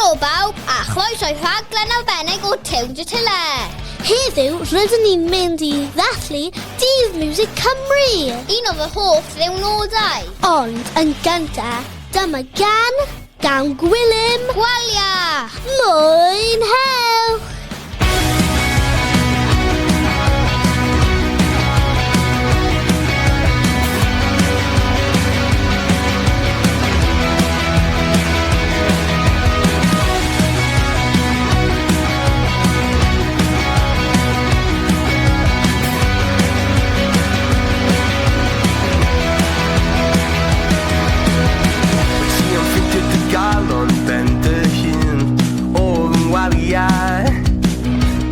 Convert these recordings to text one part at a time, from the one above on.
Helo bawb, a chroeso i rhaglen arbennig o Tiwn to Tyle. Heddiw, rydyn ni'n mynd i ddathlu Dydd Miwsig Cymru. Un o fy hoff ddiwrnodau. Ond yn gynta, dyma gan gan Gwilym. Gwalia! Mwynhewch! Wyt ti am ffeindio dy galon ben dy hun o fy ngwaliau?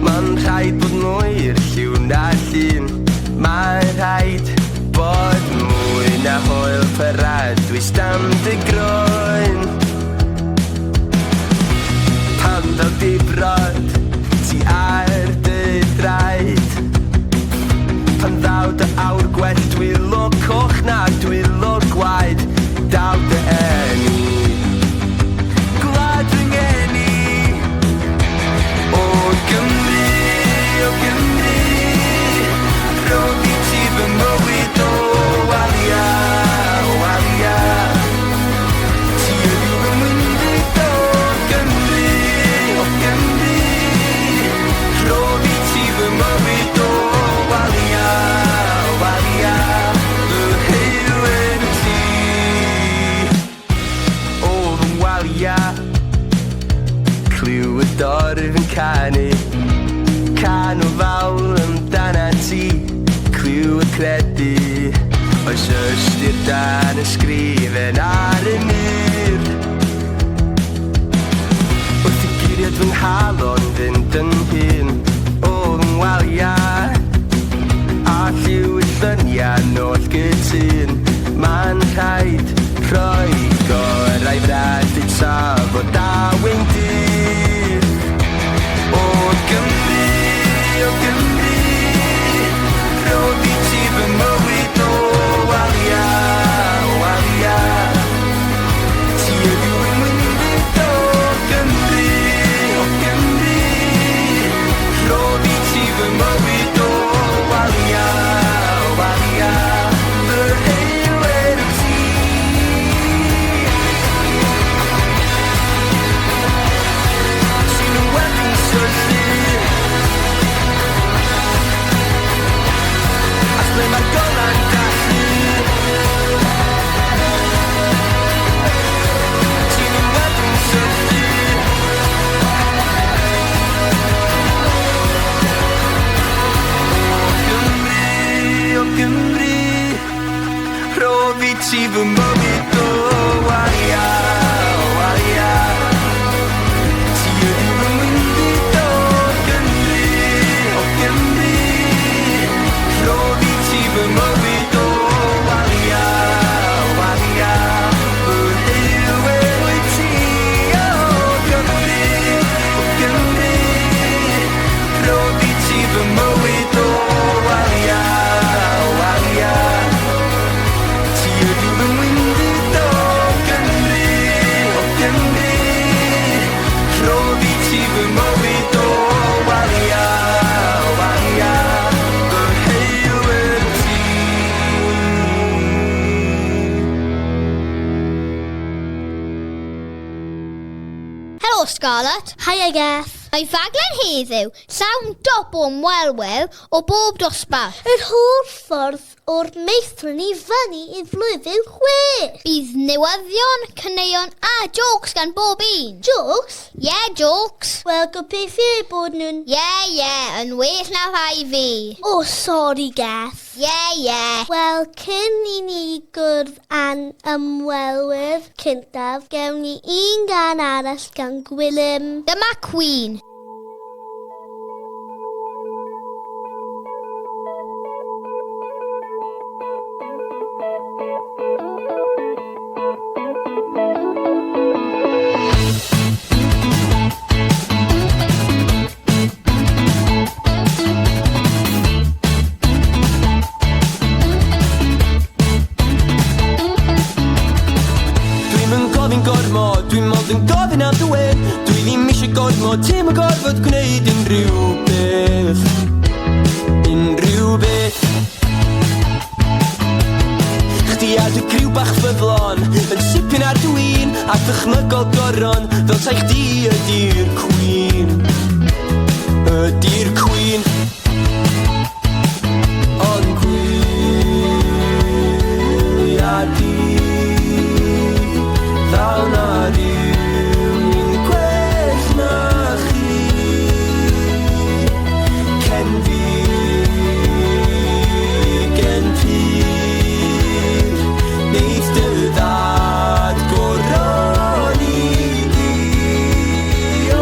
Mae'n rhaid bod mwy i'r lliw na llun. Mae'n rhaid bod mwy na hoel paradwys dan dy groen. Pan ddaw difrod ti ar dy draed. Pan ddaw dy awr gwell dwylo coch na dwylo gwaed. Daw dy eni. Gwlad fy ngeni. O Gymru, o Gymru, rhoddi ti fy mywyd o Walia, o Walia. Ti ydyw fy mwynfyd o Gymru, o Gymru, rhoddi ti fy mywyd o Walia, o Walia. Fy heulwen wyt ti, o fy ngwalia. Clyw y dorf yn canu Cân o fawl amdana ti. Clyw y credu Oes ystyr dan ysgrifen ar y mur. Wrth i guriad fy nghalon fynd yn hŷn o fy ngwalia, a lliw y lluniau nôl gytûn, mae'n rhaid rhoi gorau frathu tra fod awen dydd. O Gymru, o Gymru, rhoddi ti fy mywyd o Walia, o Walia. Ti ydyw fy mwynfyd o Gymru, o Gymru, rhoddi ti fy mywyd o Walia, o Walia. Fy heulwen wyt ti. Ti'n weld fi'n syllu A ble mae'r golau'n dallu. Ti'n weld fi'n syllu. O Gymru, o Gymru, rhoddi ti fy mywyd o Walia, o Walia. Ti ydyw fy mwynfyd o Gymru, o Gymru, rhoddi ti fy mywyd o Walia, o Walia. Fy heulwen wyt ti, o Gymru, o Gymru, rhoddi ti fy mywyd o Walia, o Walia. Ti ydyw fy mwynfyd o Gymru, o Gymru, rhoddi ti fy mywyd o Walia, o Walia. Fy heulwen wyt ti. Helo Scarlett. Hiya Geth. Mae rhaglen heddiw llawn dop o ymwelwyr o bob dosbarth. Yr holl ffordd o'r meithrin i fyny i flwyddyn 6. Bydd newyddion, caneuon a jokes gan bob un. Jokes? Yeah, jokes. Wel, gobeithio eu bod nhw'n. Yeah, yn well na rhai fi. Oh, sorry, Geth. Yeah. Wel, cyn i ni gwrdd â'n ymwelwyr cyntaf, gewn ni un gan arall gan Gwilym. Dyma Queen. Dwi'm yn gofyn gormod, dwi'n mond yn gofyn am dy wên. gormod, ti'm yn gorfod gwneud unrhyw beth. Unrhyw beth. Chdi a dy griw bach fyddlon yn sipyn ar dy win a dychmygol goron fel tai chdi ydi'r queen. Ydi'r queen. Ond gwylia di, ddaw 'na rywun gwell na chdi. Cenfigen pur, neith dy ddad goroni di. O.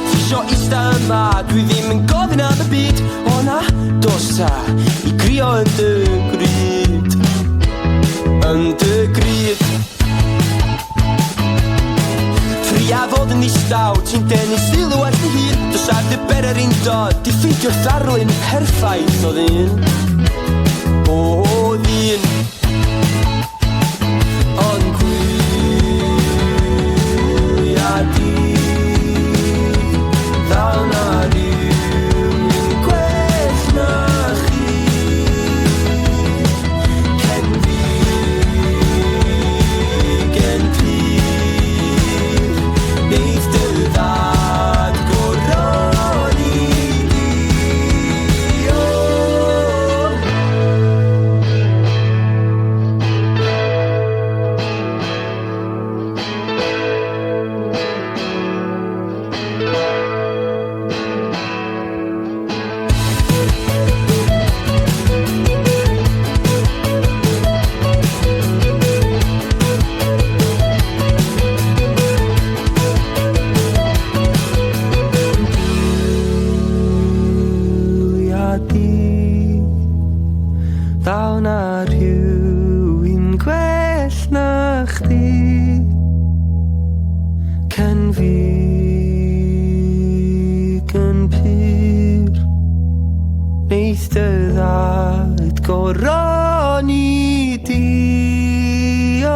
Ti isio ista yma, dwi ddim yn gofyn am y byd. O na, dos ta, i grio yn dy gryd. Yn dy gryd. Tria fod yn ddistaw, ti'n denu sylw ar dy hun. Dos ar dy bererindod, di ffeindio'r darlun perffaith o ddyn. O ddyn. Ond gwylia di, ddaw 'na rywun gwell na chdi. Cenfigen pur, neith dy ddad goroni di. O. Gwylia di, ddaw 'na rhywun gwell na chdi. Cenfigen pur, neith dy ddad goroni di. O.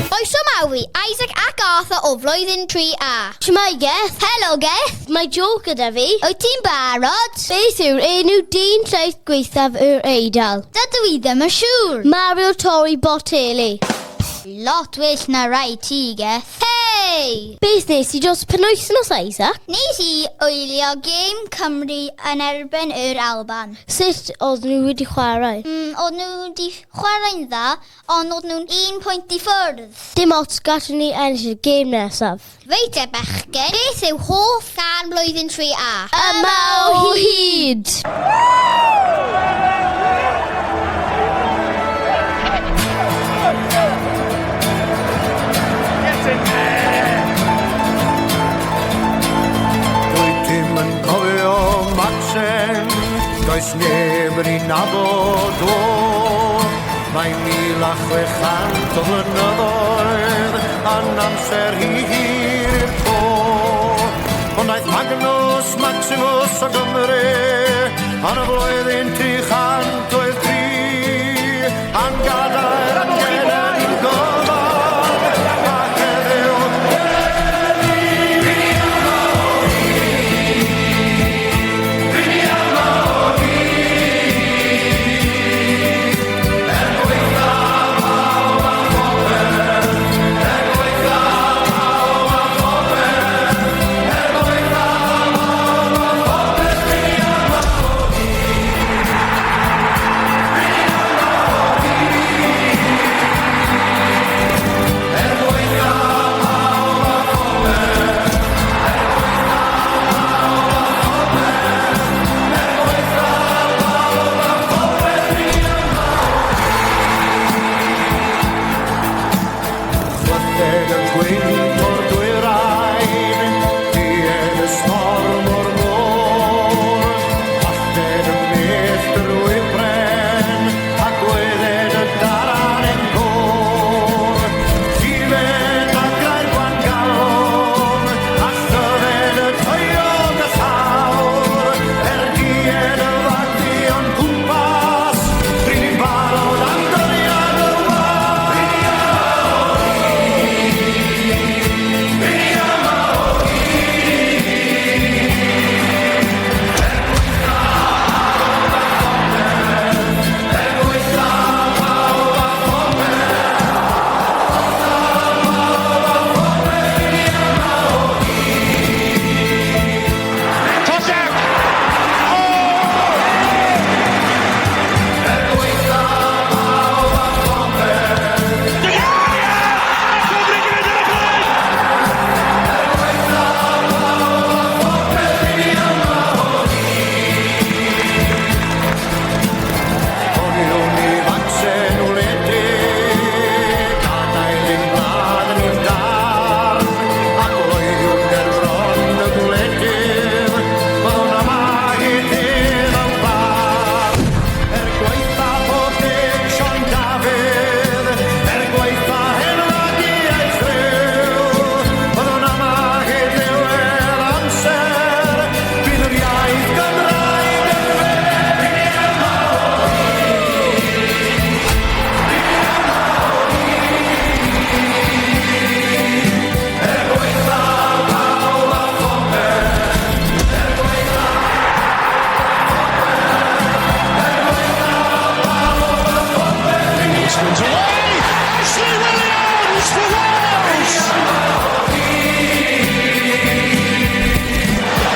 Croeso mawr i Isaac ac Arthur o flwyddyn 3A. Shwmae, Geth? Helo, Geth. Mae joke gyda fi. Wyt ti'n barod? Beth yw'r enw dyn llaeth gwaethaf yr Eidal? Dydw i ddim yn siŵr. Mario Tori Botelli. Lot well na rai ti, Geth. Hey! Beth nes i dros penwythnos, Isaac? Nes i wylio gêm Cymru yn erbyn yr Alban. Sut oedd nhw wedi chwarae? Oedd nhw wedi chwarae'n dda, ond oedd nhw'n un pwynt i ffwrdd. Dim ots, gallwn ni ennill y gêm nesaf. Reit e, bechgyn, beth yw hoff gân blwyddyn 3A? Yma o Hyd! Dwyt ti'm yn cofio Macsen, does neb yn ei nabod o. Mae 1,600 o flynyddoedd yn amser hir i'r co. Ond aeth Magnus Maximus o Gymru yn y flwyddyn 303 a'n gadael yn genedl gyfan a heddiw. Evans away! Ashley Williams for Wales!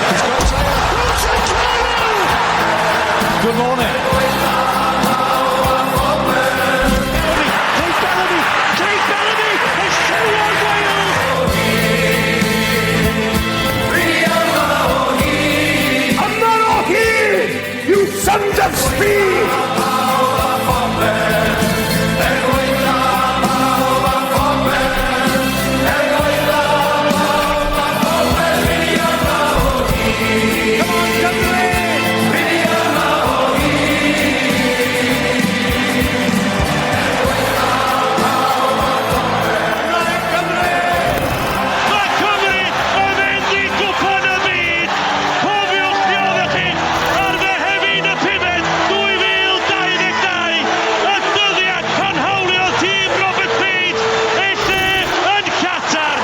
He's got Taylor. Wilson Carew! Good morning. Bellamy, Craig Bellamy, Craig Bellamy has 2-1 Wales! Yma o hyd, you sons of speed! Come on, Cymru! Mae Cymru yn mynd i gwpan y byd. Cofiwch lle oeddech chi ar Fehefin y pumed 2022. Y dyddiad pan hawliodd tîm Robert Page ei lle yn Qatar.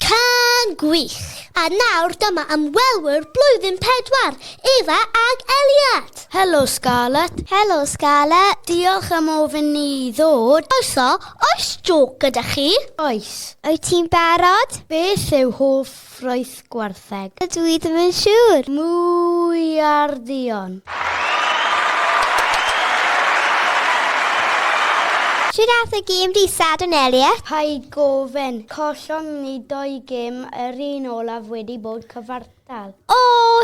Can gwych! A nawr dyma ymwelwyr blwyddyn 4, Eva ag Elliot. Helo Scarlett. Helo Scarlett. Diolch am ofyn ni i ddod. Oeso, oes joc gyda chi? Oes. Wyt ti'n barod? Beth yw hoff ffrwyth gwartheg? Dwi ddim yn siŵr. Mwyar dduon. Sut ath y gêm dydd Sadwrn, Elliot? Paid gofyn. Collon ni doi gêm, yr un olaf wedi bod cyfartal. O,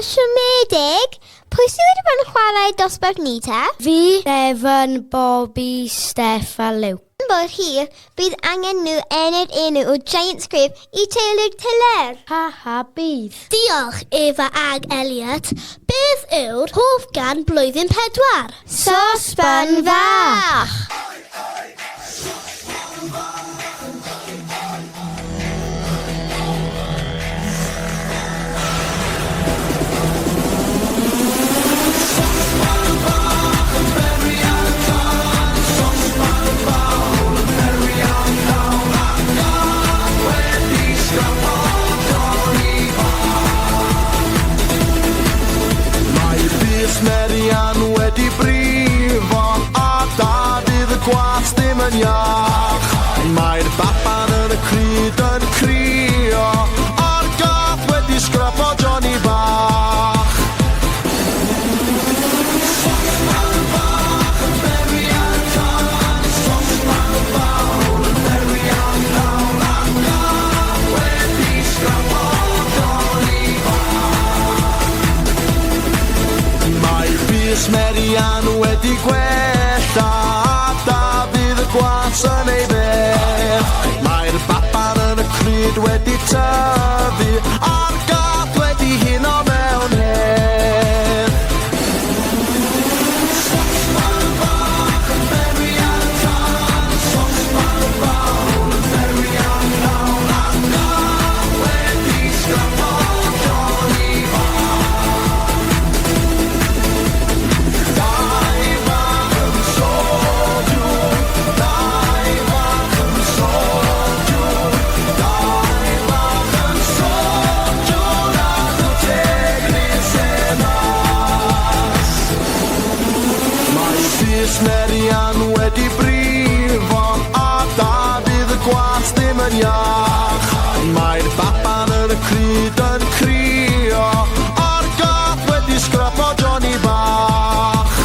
siomedig. Pwy sydd wedi bod yn chwarae dosbarth ni te? Fi, Evan, Bobby, Steph a Luke. Yn bod hir, bydd angen nhw ennill enw o Giant's Grave i teulu'r Tiller. Ha ha, bydd. Diolch, Eva ag Elliot. Beth yw'r hoff gan blwyddyn 4? Sosban fach! Mae bys Merian wedi brifo a Dafydd y gwas ddim yn iach. Mae'r baban yn y cryd yn crio a'r gath wedi sgrapo Johnny bach. Mae bys Merian wedi gwella a Dafydd y gwas yn ei bedd. Mae'r baban yn y cryd wedi tyfu a'r gath wedi huno mewn hedd. Mae bys Merian wedi brifo a Dafydd y gwas ddim yn iach. Mae'r baban yn y cryd yn crio a'r gath wedi sgrapo Johnny bach.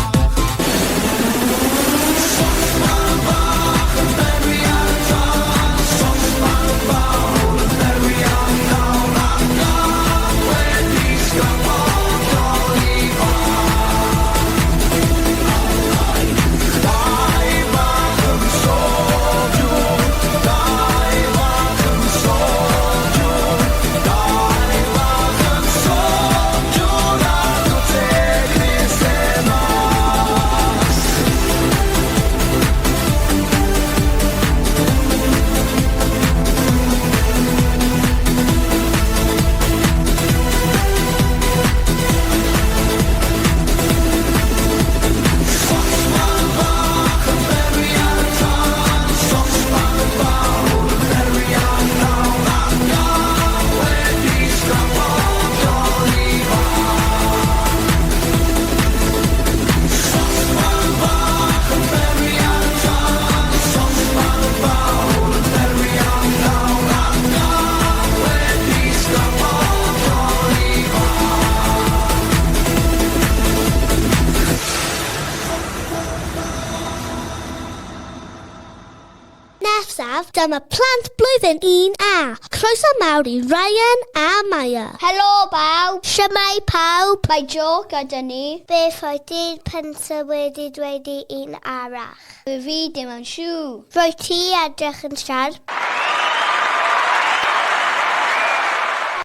Nesaf, dyma plant blwyddyn 1A. Croeso mawr i Ryan a Maya. Helo bawb! Shwmae pawb! Mae Jo gyda ni. Beth oedd dyn pensa wedi dweud i un arall? Dwi fi dim yn siŵr. Rwy ti edrych yn siarp.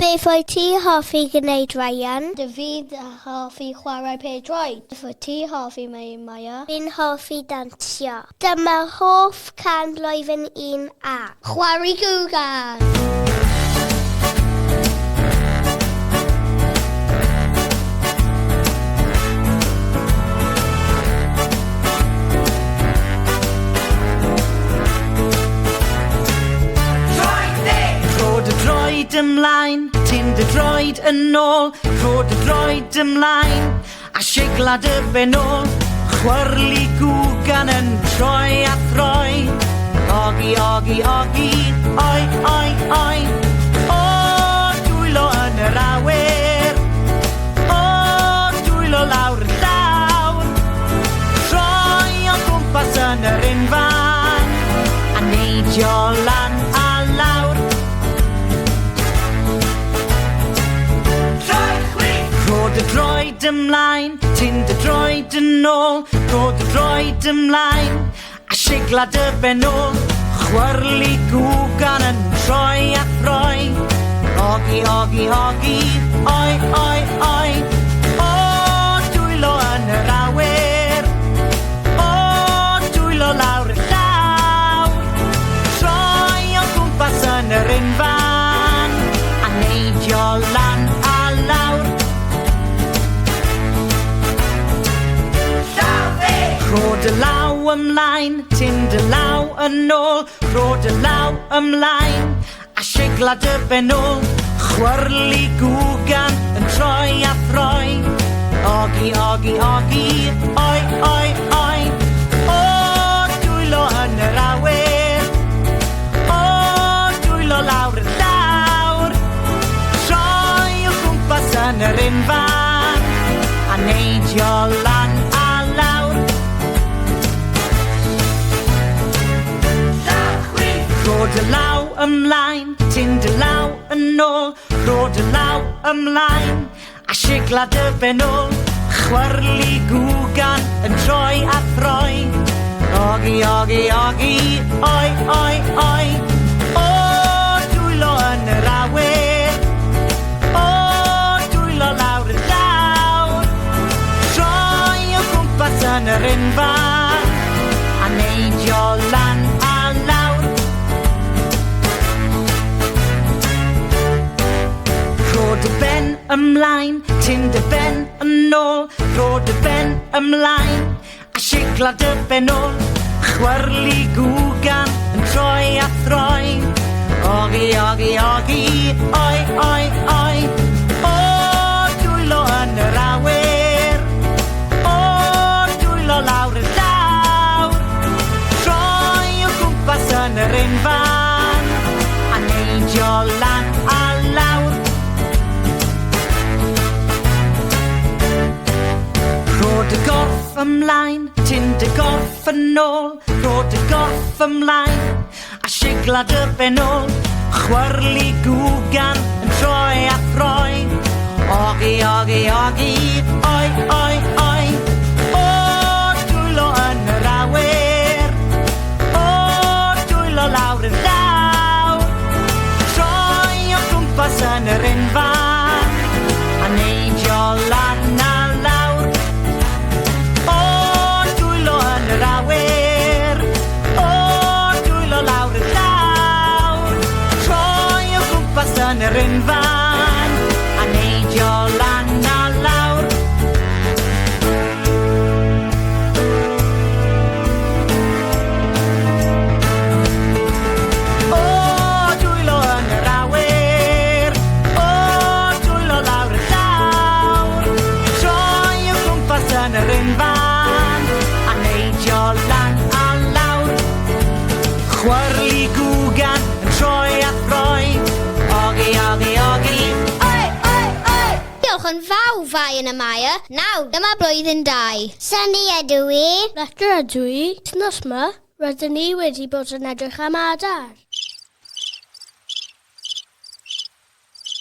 Beth wyt ti hoffi gwneud, Ryan? Dwi fi hoffi chwarae pêl-droed. Beth wyt ti hoffi, Maya? Fi'n hoffi dansio. Dyma hoff can blwyddyn 1A. Chwarae Google! Rho dy droed ymlaen, tyn dy droed yn ôl. Rho dy droed ymlaen, a sigla dy ben ôl. Chwyrlu gwgan yn troi a throi. Ogi, ogi, ogi, oi, oi, oi. O, dwylo yn yr awyr. O, dwylo lawr y llawr. Troi o gwmpas yn yr unfan. A neidio lan a lawr. Rho dy droed ymlaen, tyn dy droed yn ôl. Rho dy droed ymlaen, a sigla dy ben ôl. Chwyrlu gwgan yn troi a throi. Ogi, ogi, ogi, oi, oi, oi. O, dwylo yn yr awyr. O, dwylo lawr y llawr. Troi o gwmpas yn yr unfan. A neidio lan a lawr. Rho dy law ymlaen, tyn dy law yn ôl. Rho dy law ymlaen, a sigla dy ben ôl. Chwyrlu gwgan yn troi a throi. Ogi, ogi, ogi, oi, oi, oi. O, dwylo yn yr awyr. O, dwylo lawr y llawr. Troi o gwmpas yn yr unfan. A neidio lan a lawr. Rho dy law ymlaen, tyn dy law yn ôl. Rho dy law ymlaen, a sigla dy ben ôl. Chwyrlu gwgan yn troi a throi. Ogi, ogi, ogi, oi, oi, oi. O, dwylo yn yr awyr. O, dwylo lawr y llawr. Troi o gwmpas yn yr unfan. A neidio lan a lawr. Rho dy ben ymlaen, tyn dy ben yn ôl. Rho dy ben ymlaen, a sigla dy ben ôl. Chwyrlu gwgan yn troi a throi. Ogi, ogi, ogi, oi, oi, oi. O, dwylo yn yr awyr. O, dwylo lawr y llawr. Troi o gwmpas yn yr unfan. A neidio lan a lawr. Rho dy gorff ymlaen, tyn dy gorff yn ôl. Rho dy gorff ymlaen, a sigla dy ben ôl. Chwyrlu gwgan yn troi a throi. Ogi, ogi, ogi, oi, oi, oi. O, dwylo yn yr awyr. O, dwylo lawr y llawr. Troi o gwmpas yn yr unfan. A neidio lan a lawr. O, dwylo yn yr awyr. O, dwylo lawr y llawr. Troi o gwmpas yn yr unfan. A neidio lan a lawr. O, dwylo yn yr awyr. O, dwylo lawr y llawr. Troi o gwmpas yn yr unfan. A neidio lan a lawr. Chwyrlu gwgan yn troi a throi. Ogi, ogi, ogi. Oi, oi, oi! Diolch yn fawr, Ryan a Maya. Nawr, dyma blwyddyn 2. Sunny ydw i. Lecter ydw i. Wythnos yma, Rydyn ni wedi bod yn edrych am adar.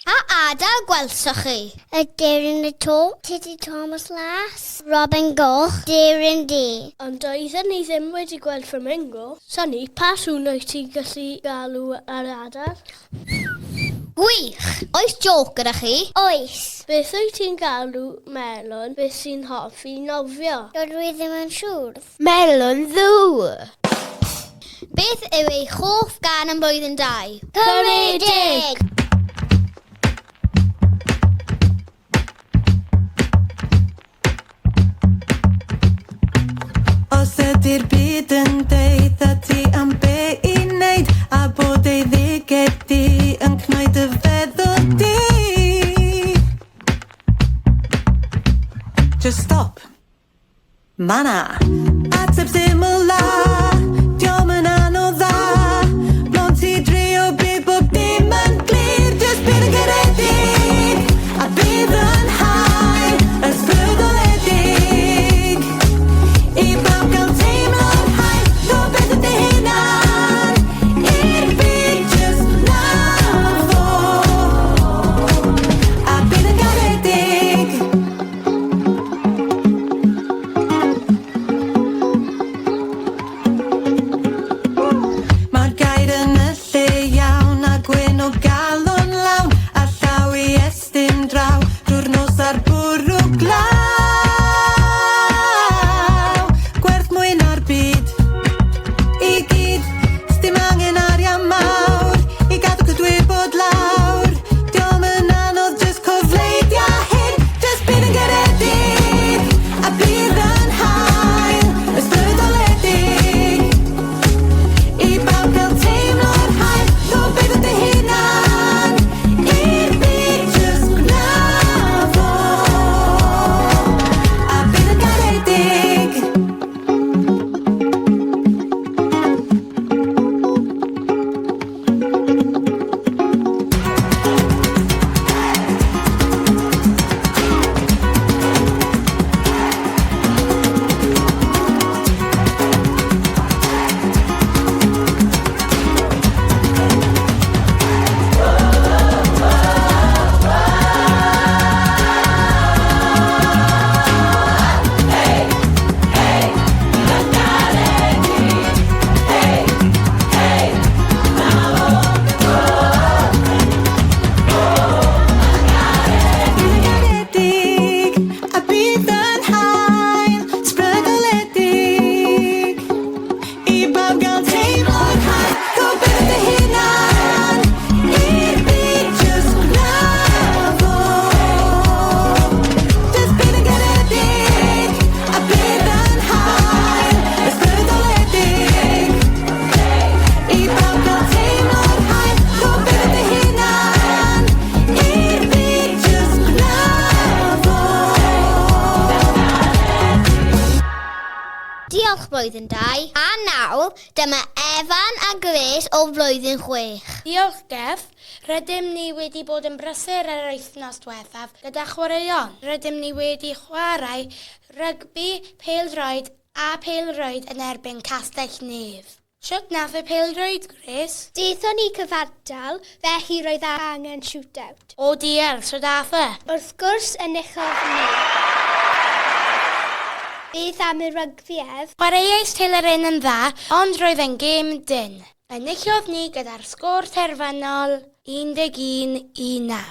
A adar gwelsoch chi? Y deryn y to, Titi Thomas Las, Robin Goch, Deryn Du. Ond doedden ni ddim wedi gweld flamingo. Sonny, pa sŵn wyt ti'n gallu galw ar adar? Gwych! Oes jôc gyda chi? Oes. Beth wyt ti'n galw melon beth sy'n hoffi nofio? Dydw i ddim yn siŵr. Melon ddŵr. Beth yw eich hoff gân am blwyddyn dau? Caredig! Os ydy'r byd yn deud a ti am be i wneud a bod ei ddigedi yn cnoi dy feddwl di. Just stop. Ma' 'na ateb syml a dio'm yn anodd dda. Mond ti drio bydd bob dim yn glir. Just bydd yn garedig a bydd yn hael ysbrydoledig. I bawb gael teimlo'r hael, rho beth dy hunan i'r byd just na fo. A bydd yn garedig. Mae'r gair yn y lle iawn a gwyn o galon lawn a llaw i estyn draw drwy'r nos a'r bwrw glaw. Gwerth mwy na'r byd i gyd, sdim angen arian mawr i gadw cydwybod lawr. Dio'm yn anodd, just cofleidia hyn, just bydd yn garedig a bydd yn hael ysbrydoledig. I bawb gael teimlo'r hael, rho beth dy hunan i'r byd just gwna fo. A bydd yn garedig. Bydd yn garedig a bydd yn hael ysbrydoledig. I bawb gael teimlo'r hael, rho beth dy hunan i'r byd just gwna fo. Just bydd yn garedig a bydd yn hael ysbrydoledig. I bawb gael teimlo'r hael, rho beth dy hunan i'r byd just gwna fo. Diolch blwyddyn dau. A nawr, dyma Efan a Grace o flwyddyn chwech. Diolch, Geth. Rydym ni wedi bod yn brysur yr wythnos diwethaf gyda chwaraeon. Rydym ni wedi chwarae rygbi, pêl-droed a pêl-rwyd yn erbyn Castell Nedd. Shwt nath y pêl-rwyd, Grace? Daethon ni cyfartal, felly roedd angen shootout. O diar, shwt ath e? Wrth gwrs enillodd ni. Beth am y rygbi, Ef? Chwaraeais Taylor Inn yn dda, ond roedd e'n gêm dyn. Enillodd ni gyda'r sgôr terfynol 11 i 9.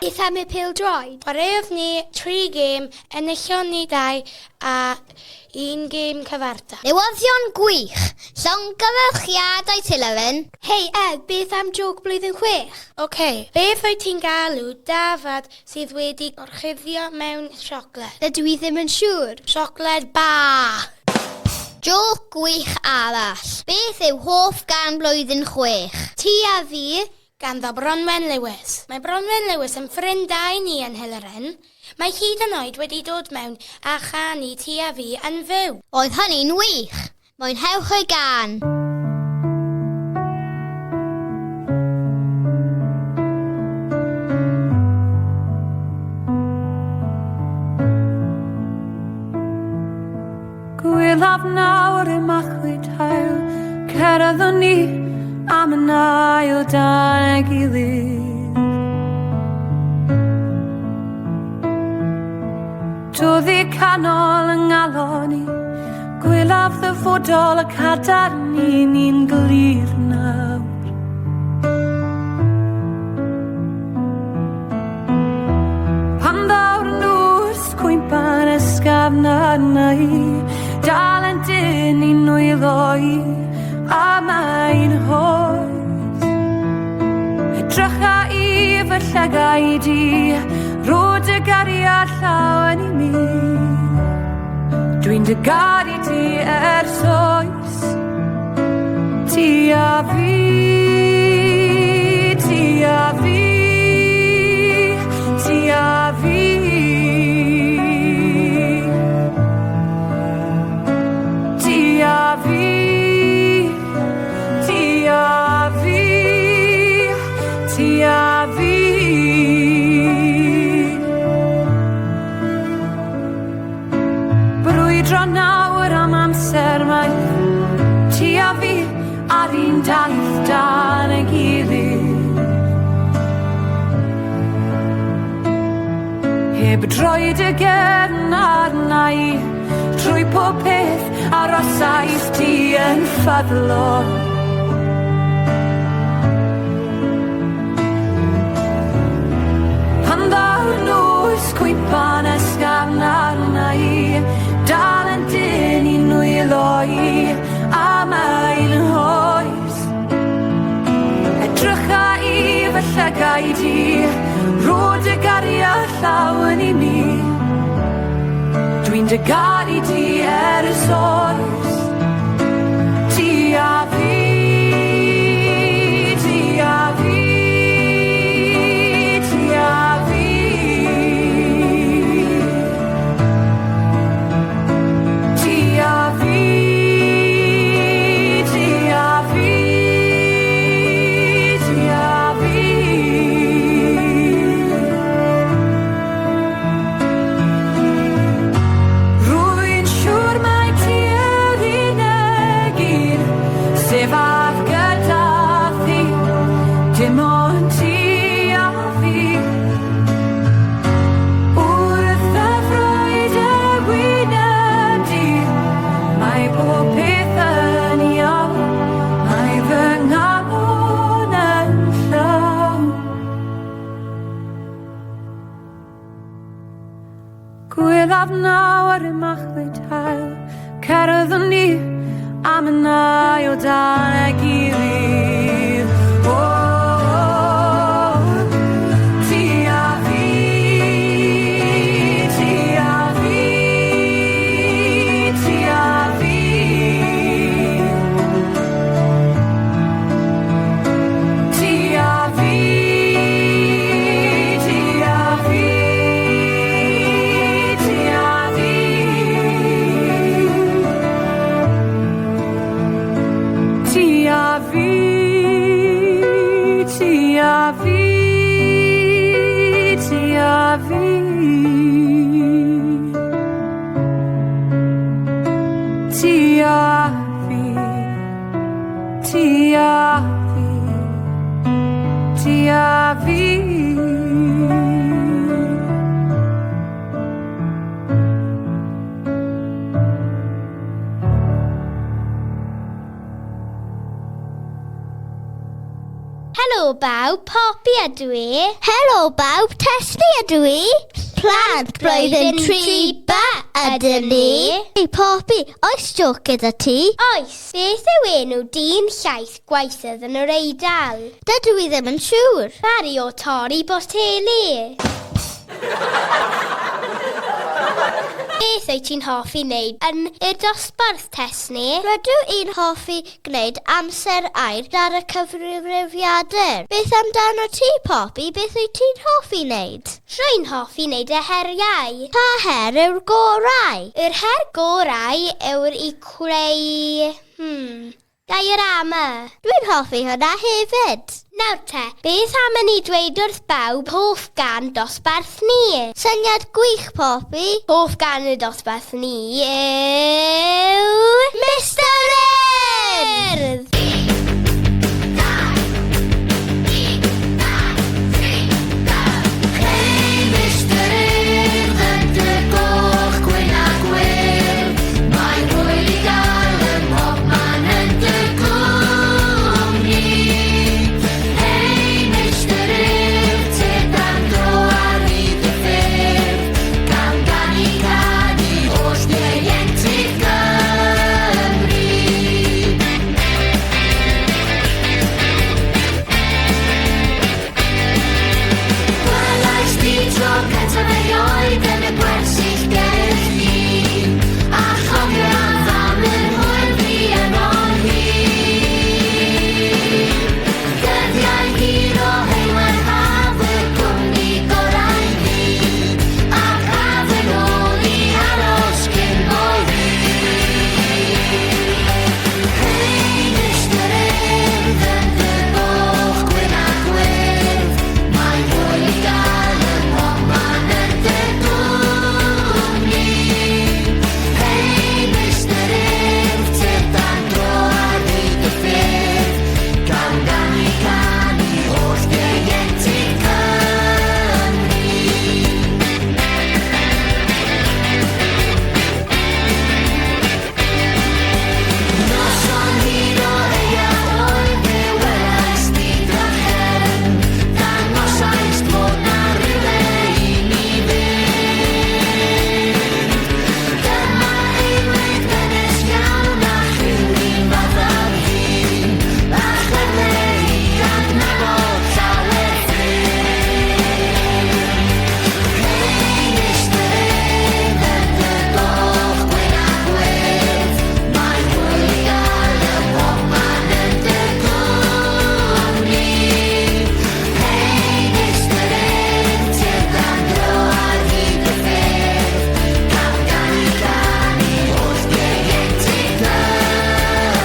Beth am y pêl-droed? Chwaraeodd ni 3 gêm, enillon ni 2 a 1 gêm cyfartal. Newyddion gwych! Llongyfarchiadau Tillerin. Hei Ed, beth am jôc blwyddyn chwech? OK, beth wyt ti'n galw dafad sydd wedi gorchuddio mewn siocled? Dydw i ddim yn siŵr. Siocled ba! Jôc gwych arall. Beth yw hoff gân blwyddyn chwech? Ti a fi. Ganddo Bronwen Lewis. Mae Bronwen Lewis yn ffrind da i ni yn Hillerin. Mae hyd yn oed wedi dod mewn a chanu ti a fi yn fyw. Oedd hynny'n wych. Mwynhewch y gân. Gwelaf nawr y machlud haul, cerddwn ni am yn ail dan ei gilydd. Doddi canol yng ngalon i, gwelaf ddyfodol y cadarn i ni'n glir nawr. Pan ddaw'r nos cwympan ysgafn arna i, dal yn dyn i nwylo i, a mae'n hoes. Edrycha i fy llygaid i, rho dy gariad llawen i mi. Dwi'n dy garu ti ers oes, ti a fi, ti a fi, ti a fi. Ti a fi, ti a fi, ti a fi. Brwydro nawr am amser maith, ti a fi ar un daith dan ei gilydd. Heb droi dy gefn arna i, trwy pob peth arosais ti yn ffyddlon. Pan ddaw'r nos cwympan ysgafn arna i, dal yn dyn i nwylo i, a mae'n hoes. Edrycha i fy llygaid i, rho dy gariad llawen i mi. Dwi'n dy garu ti ers oes, ti a fi, ti a fi, ti a fi. Ti a fi, ti a fi, ti a fi. Rwy'n siŵr mai ti yw'r unig un sefaf gyda thi, dim ond ti a fi. Wrth y ffrwyd y wyneb di, mae pob peth yn iawn, mae fy nghalon yn llawn. Gwelaf nawr y machlud haul, cerddwn ni am yn ail dan ei gilydd. O, ti a fi, ti a fi, ti a fi. Ti a fi, ti a fi, ti a fi. Ti a fi, ti a fi, ti a fi. Ti a fi, ti a fi, ti a fi. Helo bawb, Poppy ydw i. Helo bawb, Tesni ydw i. Plant blwyddyn 3B ydyn ni. Hei Poppy, oes joc gyda ti? Oes. Beth yw enw dyn llaeth gwaethydd yn yr Eidal? Dydw i ddim yn siŵr. Mario Tori Botelli. Beth wyt ti'n hoffi wneud yn y dosbarth, Tesni? Rydw i'n hoffi gwneud amser air ar y cyfrifiadur. Beth amdano ti, Poppy? Beth wyt ti'n hoffi wneud? Rwy'n hoffi wneud y heriau. Pa her yw'r gorau? Yr her gorau yw'r i creu... Diorama. Dwi'n hoffi hwnna hefyd. Nawr te, beth am i ni dweud wrth bawb hoff gan dosbarth ni? Syniad gwych, Poppy. Hoff gan y dosbarth ni yw... Mr Urdd! Hei Mr Urdd yn dy goch gwyn a gwyrdd Mae hwyl i gael ym mhobman yn dy gwmni Hei Mr Urdd, tyrd am dro ar hyd y ffyrdd Gan ganu canu holl ieuenctid Cymru. Gwelais di tro cyntaf erioed yn y gwersyll ger y llun A chofio am yr hwyl fi yno'n hir Dyddiau hir o heulwen haf y gwmni gorau'n byd Ac af yn ôl i aros cyn bo hir Hei Mr Urdd yn dy goch gwyn a gwyrdd Mae hwyl i gael ym mhobman yn dy gwmni Hei Mr Urdd, tyrd am dro ar hyd y ffyrdd Gan ganu canu holl ieuenctid Cymru. Noson hir o aeaf oedd fe welais di drachefn Dangosaist fod 'na rywle i ni fynd Dyma aelwyd gynnes iawn a chriw un fath â fi A chyfle i adnabod llawer ffrind Hei Mr Urdd yn dy goch gwyn a gwyrdd Mae hwyl i gael ym mhobman yn dy gwmni Hei Mr Urdd, tyrd am dro ar hyd y ffyrdd Gan ganu canu holl ieuenctid Cymru.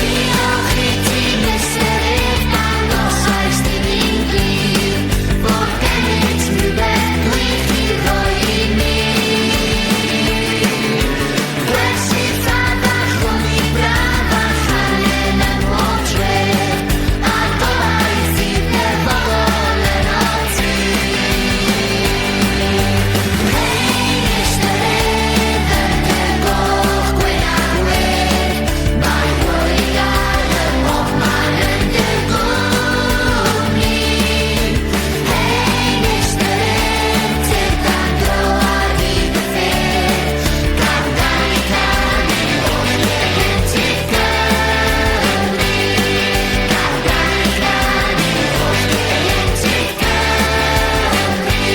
Diolch i ti Mr Urdd, dangosaist i ni'n glir Fod gennyt rhywbeth gwych i roi i ni Gwersi faddach o'n i braf a changen ym mhob tref A gobaith i'r dyfodol yno ti Hei Mr Urdd yn dy goch gwyn a gwyrdd Mae hwyl i gael ym mhobman yn dy gwmni Hei Mr Urdd, tyrd am dro ar hyd y ffyrdd Gan ganu canu holl ieuenctid Cymru Gan ganu canu holl ieuenctid Cymru.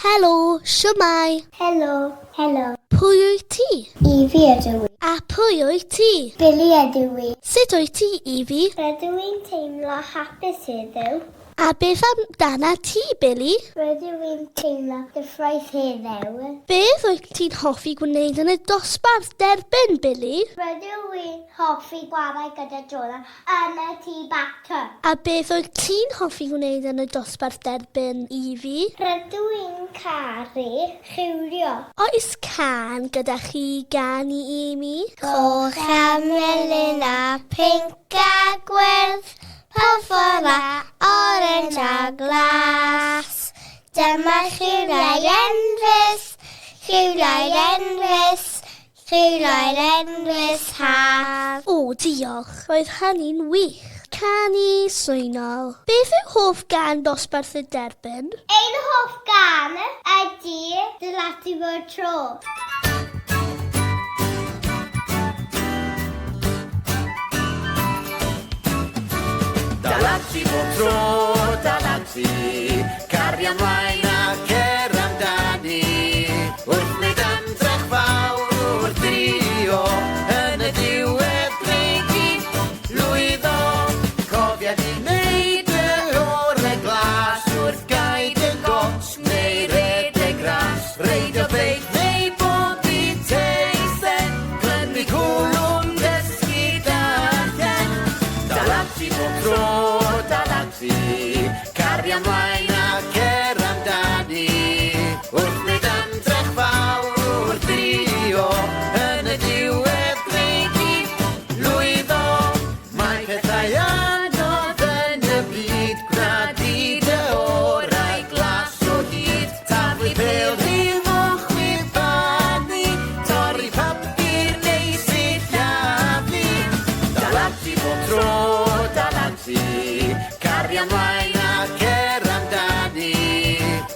Helo, siwmai. Helo, helo. Pwy wyt ti? Evie ydw i. A pwy wyt ti? Billy ydw i. Sut wyt ti, Evie? Rydw i'n teimlo hapus heddiw. A beth amdana ti, Billy? Rydw i'n teimlo gyffrous heddiw. Beth wyt ti'n hoffi gwneud yn y dosbarth derbyn, Billy? Rydw i'n hoffi chwarae gyda Jonah yn y tŷ bach tŷ. A beth wyt ti'n hoffi gwneud yn y dosbarth derbyn, Evie? Rydw i'n caru chwilio. Oes cân gyda chi ganu i mi? Coch a melyn a pinc a gwyrdd, purple a orange a glas. Dyma lliwiau enfys, lliwiau enfys, lliwiau enfys haf. O, diolch. Roedd hynny'n wych. canu swynol. Beth yw hoff gan dosbarth y derbyn? Ein hoff gan ydy Dylati Fod Tro. Dal ati bob tro, dal ati, caria mlaen a cer amdani. Wrth wneud ymdrech fawr wrth drio, yn y diwedd gwneud di lwyddo. Cofia di wneud y orau glas wrth gau dy got neu redeg ras. Reidio beic neu bobi teisen, clymu cwlwm dysgu darllen. Dal ati bob tro, dal ati, caria mlaen a cer amdani. Wrth wneud ymdrech fawr wrth drio, yn y diwedd gwneud di lwyddo. Mae pethau anodd yn y byd, gwna di dy orau glas o hyd. Taflu pêl rif o chwibanu, torri papur neu sillafu. Dal ati bob tro, dal ati, caria mlaen a cer amdani.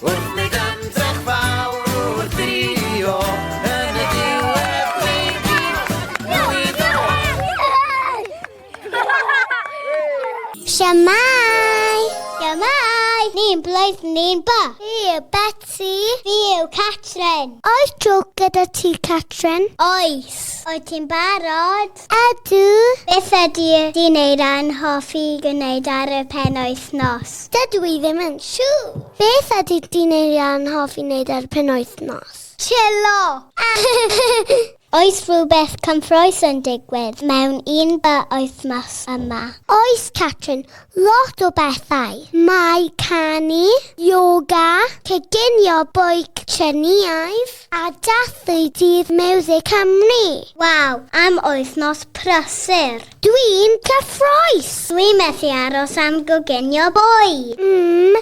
Wrth wneud ymdrech fawr wrth drio, yn y diwedd gwneud di lwyddo. Siamai! Siamai! Ni'n blwyddyn ni'n ba. Fi yw Betsy. Fi yw Catrin. Oes joke gyda ti, Catrin? Oes. Wyt ti'n barod? Ydw. Beth ydy ti'n neud a'n hoffi gwneud ar y penwythnos? Dydw i ddim yn siŵr. Beth ydy ti'n neud a'n hoffi wneud ar y penwythnos? Chillo! Oes rhywbeth cyffrous yn digwydd mewn un by wythnos yma? Oes, Catrin, lot o bethau. Mae canu, yoga, coginio bwyd Tsieineaidd a dathlu Dydd Miwsig Cymru. Waw, am wythnos prysur. Dwi'n cyffrous! Dwi'n methu aros am goginio bwyd.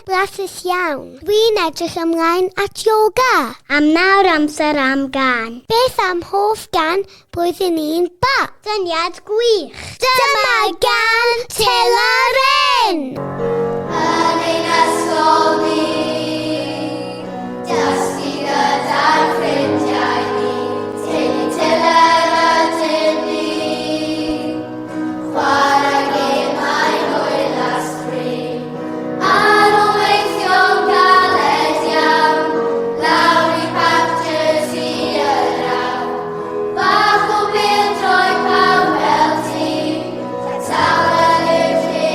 Blasus iawn. Dwi'n edrych ymlaen at yoga. Am nawr amser am gan. Beth am hoff gan blwyddyn un ba? Syniad gwych. Dyma gan Telaren! Yn ein ysgol ni, dysgu gyda'n ffrindiau ni, teulu Tiller ydyn ni. Chwarae gemau hwyl a sbri, ar ôl weithio'n galed iawn, lawr i Parc Jersey yr awn. Bach o bêl-droed pawb fel tîm, tawel yw'r lle.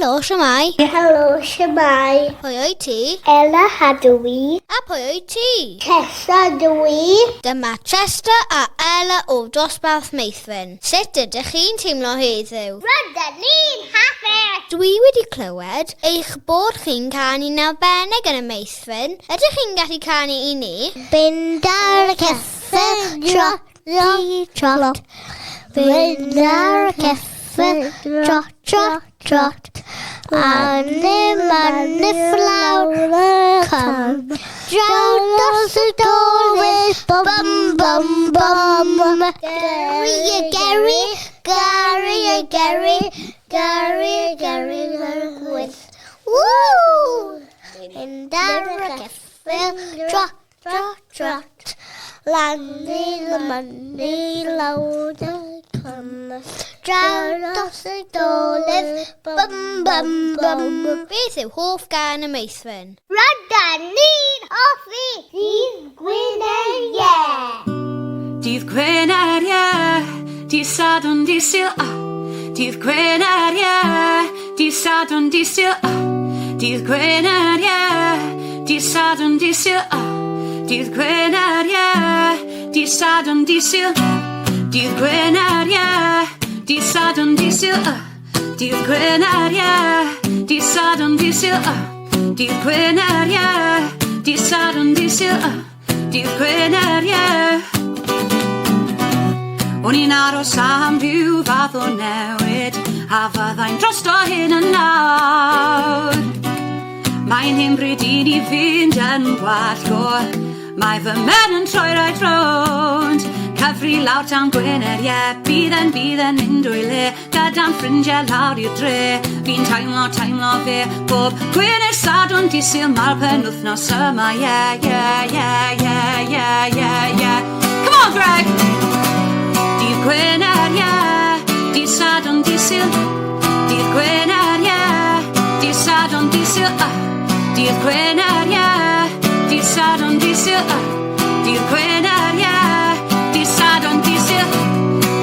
Helo, siamai. Helo, siamai. Pwy wyt ti? Ella ydw i. A pwy wyt ti? Tessa ydw i. Dyma Chester a Ella o dosbarth Meithrin. Sut ydych chi'n teimlo heddiw? Rydyn ni'n hapus! Dwi wedi clywed eich bod chi'n canu'n arbennig yn y Meithrin. Ydych chi'n gallu canu i ni? Fynd ar y ceffyl, trot, trot. Fynd ar y ceffyl, trot, trot, trot. A ni man y fflawr y cam. Draw dros y dolydd, bum, bum, bum. Gary a Gary, Gary a Gary, Gary a Gary yr gwyll. Woo! Fynd ar y ceffyl, trot, trot, trot. Lan i'r mynydd, lawr y cwm. Draw dros y dolydd, bum, bum, bum. Beth yw hoff gan y Meithrin? Rydyn ni'n hoffi Dydd Gwener, ie! Dydd Gwener, ie, dydd Sadwrn, dydd Sul, ah. Dydd Gwener, ie, dydd Sadwrn, dydd Sul, ah. Dydd Gwener, ie, dydd Sadwrn, dydd Sul, ah. Dydd Gwener, ie, dydd Sadwrn, dydd Sul. Dydd Gwener, ie, dydd Sadwrn, dydd Sul, ah. Dydd Gwener, ie, dydd Sadwrn, dydd Sul, ah. Dydd Gwener, ie, dydd Sadwrn, dydd Sul, ah. Dydd Gwener, ie. O'n i'n aros am rhyw fath o newid a fyddai'n drosto hyn yn nawr. Mae'n hen bryd i ni fynd yn gwallgo. Mae fy mhen yn troi right rownd. Cyfri lawr tan Gwener, ie, bydd yn bydd yn mynd o'i le. Gyda'n ffrindiau lawr i'r dre. Fi'n teimlo, teimlo fe. Bob Gwener, Sadwrn, dydd Sul, mae'r penwythnos yma, ie, ie, ie, ie, ie, ie, ie. Come on, Greg! Dydd Gwener, ie, dydd Sadwrn, dydd Sul. Dydd Gwener, ie, dydd Sadwrn, dydd Sul, ah. Dydd Gwener, ie, dydd Sadwrn, dydd Sul, ah. Dydd Gwener, ie, dydd Sadwrn, dydd Sul.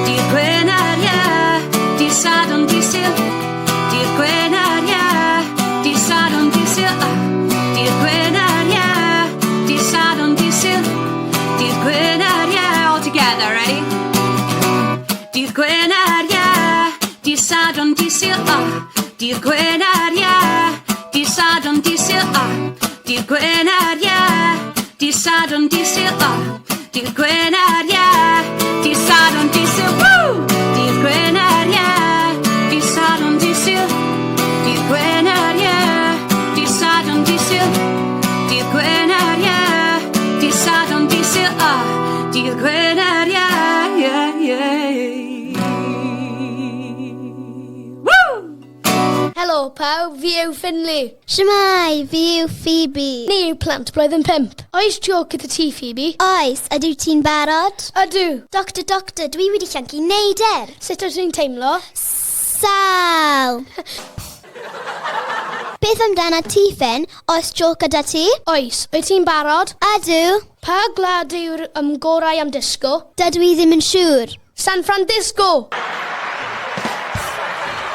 Dydd Gwener, ie, dydd Sadwrn, dydd Sul. Dydd Gwener, ie, dydd Sadwrn, dydd Sul, ah. Dydd Gwener, ie, dydd Sadwrn, dydd Sul. Dydd Gwener, ie, all together, ready? Dydd Gwener, ie, dydd Sadwrn, dydd Sul, ah. Dydd Gwener, ie, dydd Sadwrn, dydd Sul, ah. Dydd Gwener, ie, dydd Sadwrn, dydd Sul, ah. Dydd Gwener, ie, dydd Sadwrn, dydd Sul, woo! Dydd Gwener, ie, dydd Sadwrn, dydd Sul. Dydd Gwener, ie, dydd Sadwrn, dydd Sul. Dydd Gwener, ie, dydd Sadwrn, dydd Sul, ah. Dydd Gwener, ie, ie, ie. Woo! Helo pawb, fi yw Finley. Shwmae, fi yw Phoebe. Ni yw plant blwyddyn 5. Oes jôc gyda ti, Phoebe? Oes, ydw ti'n barod? Ydw. Doctor, doctor, dwi wedi llancu neidr. Sut wyt ti'n teimlo? Sal. Beth amdana ti, Finn? Oes jôc gyda ti? Oes, wyt ti'n barod? Ydw. Pa gwlad yw'r gorau am disgo? Dydw i ddim yn siŵr. San Francisco!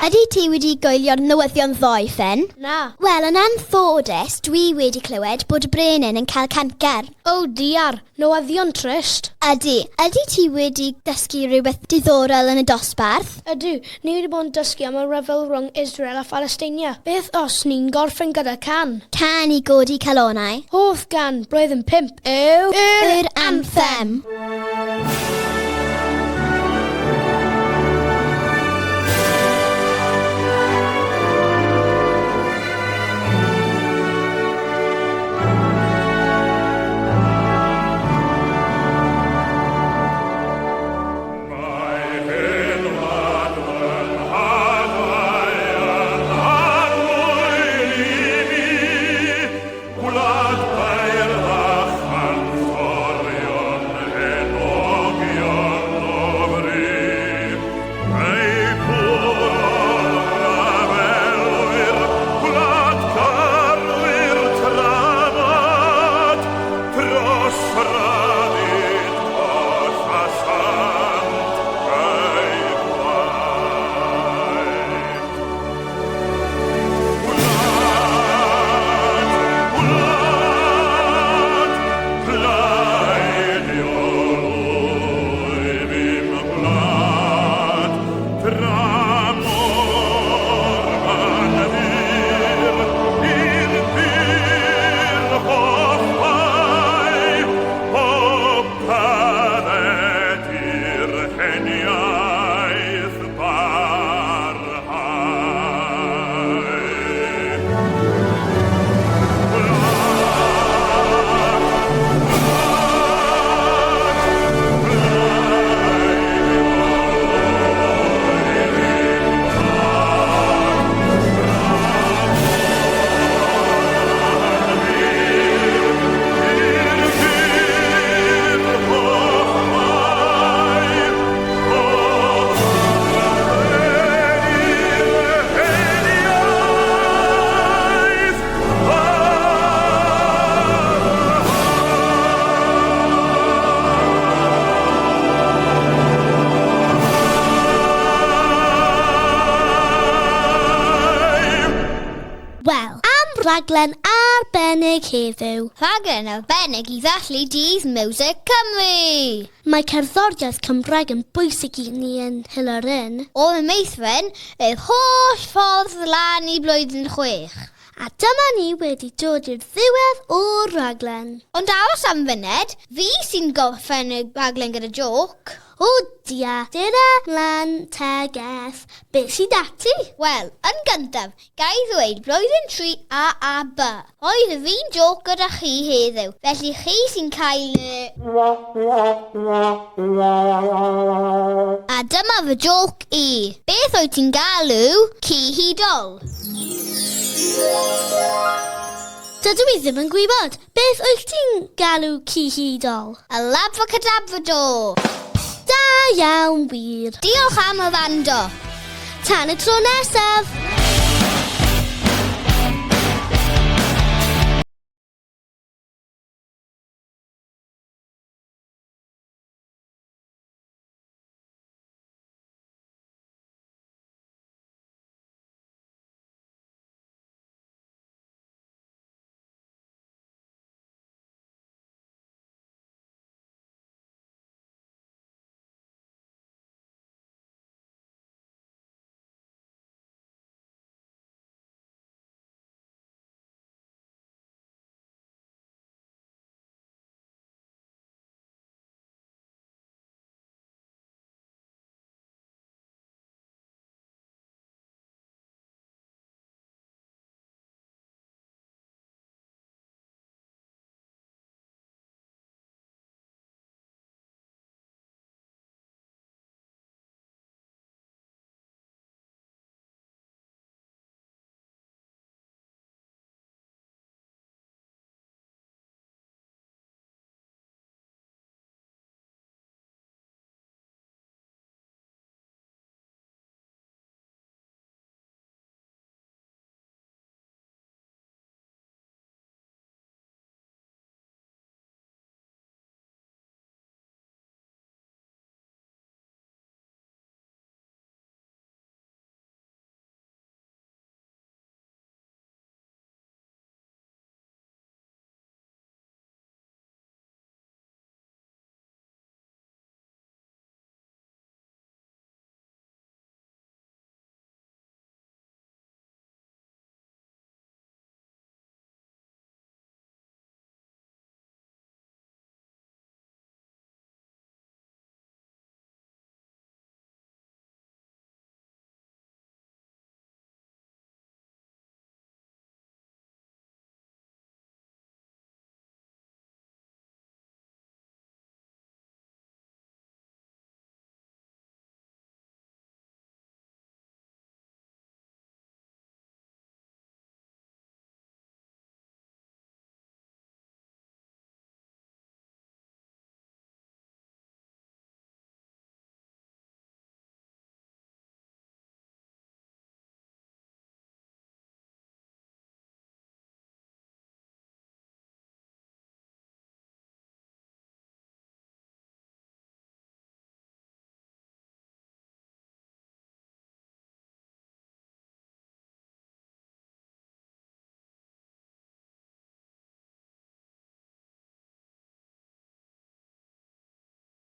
Ydy ti wedi gwylio'r newyddion ddoe, Finn? Na. Wel, yn anffodus, dwi wedi clywed bod y brenin yn cael cancer. Oh diar, newyddion trist. Ydy. Ydy ti wedi dysgu rhywbeth diddorol yn y dosbarth? Ydw, ni wedi bod yn dysgu am y rhyfel rhwng Israel a Palestina. Beth os ni'n gorffen gyda cân? Cân i godi calonau. Hoff gân blwyddyn 5 yw... Yr anthem. Gwlad bael a chantorion raglen arbennig heddiw. Rhaglen arbennig i ddathlu Dydd Miwsig Cymru. Mae cerddoriaeth Cymraeg yn bwysig i ni yn Hilarin. O'r meithrin, yr holl ffordd lan i blwyddyn 6. A dyma ni wedi dod i'r ddiwedd o'r raglen. Ond aros am funud, fi sy'n gorffen y raglen gyda joc. O dia, dyna mlaen tegell. Beth sydd ati? Wel, yn gyntaf, ga i ddweud blwyddyn 3 A a B. Oedd yr un joc gyda chi heddiw, felly chi sy'n cael y... A dyma fy joc i. Beth wyt ti'n galw ci hudol? Dydw i ddim yn gwybod. Beth wyt ti'n galw ci hudol? Y labracadabrador. Da iawn wir. Diolch am y wrando. Tan y tro nesaf.